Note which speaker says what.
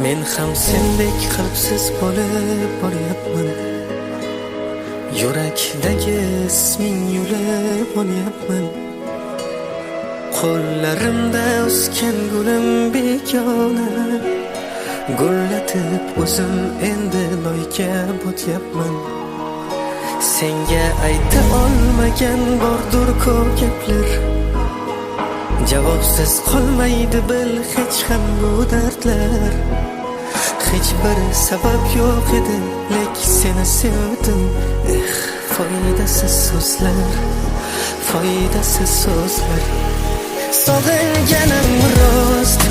Speaker 1: Men ham sendek qalbsiz bo'lib boryapman. Yurakdagi isming yulib olyapman. Qo'llarimda o'sgan gulim begona. Gullatib o'zim endi loyga botyapman. Senga ayta olmagan bordur ko'p gaplar. Javobsiz qolmaydi bil hech ham bu dardlar. Hech bir sabab yo'q edi, lek seni sevdim. Eh, foydasiz so'zlar, foydasiz so'zlar. Sog'inganim rost.